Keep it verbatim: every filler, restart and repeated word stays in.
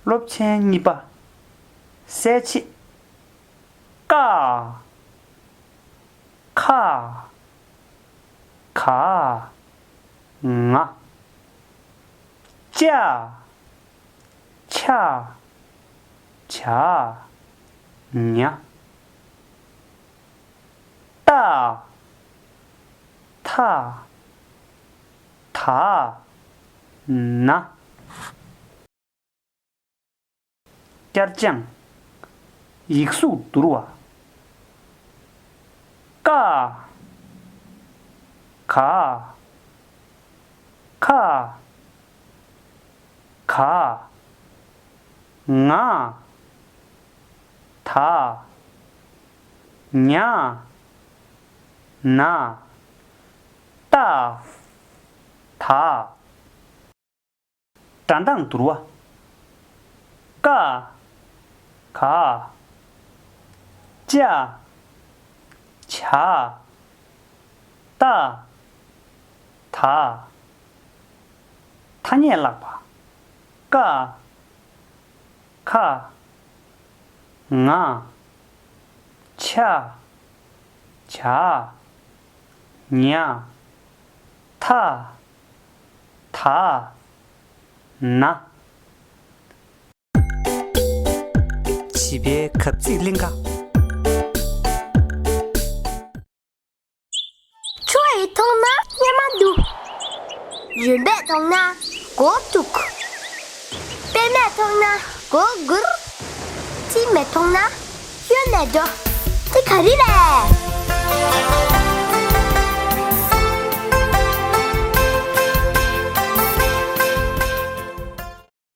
སློབ་ཚན་གཉིས་པ། གསལ་བྱེད། ཀ་ཁ་ག་ང་། ཅ་ཆ་ཇ་ཉ། ཏ་ཐ་ད་ན། བསྐྱར་སྦྱང་། ཡིག་གཟུགས་བསྡུར་བ། ཀ་ཁ་ག་ག་ང་། ད་ཉ། ན། ཏ་ད། སྒྲ་གདངས་བསྡུར་བ། ཀ་ཁ་ཅ་ཇ་ཏ་ད། ཐ་སྙད་ཀློག་པ། ཀ་ཁ་ང་། ཆ་ཇ་ཉ་ཐ་ད་ན། བྱིས་པའི་གབ་ཚིག་གླེང་ག། ཆུ་ཡིས་འཐུང་ན་གཉེར་མ་འདུག་རིམ་པས་འཐུང་ན་མགོ་འཁྲུག་པད་མས་འཐུང་ན་མགོ་སྒུར། སྤྱན་མས་འཐུང་ན་གཡོན་ནས་འགྲོ། དེ་ག་རེ་རེད།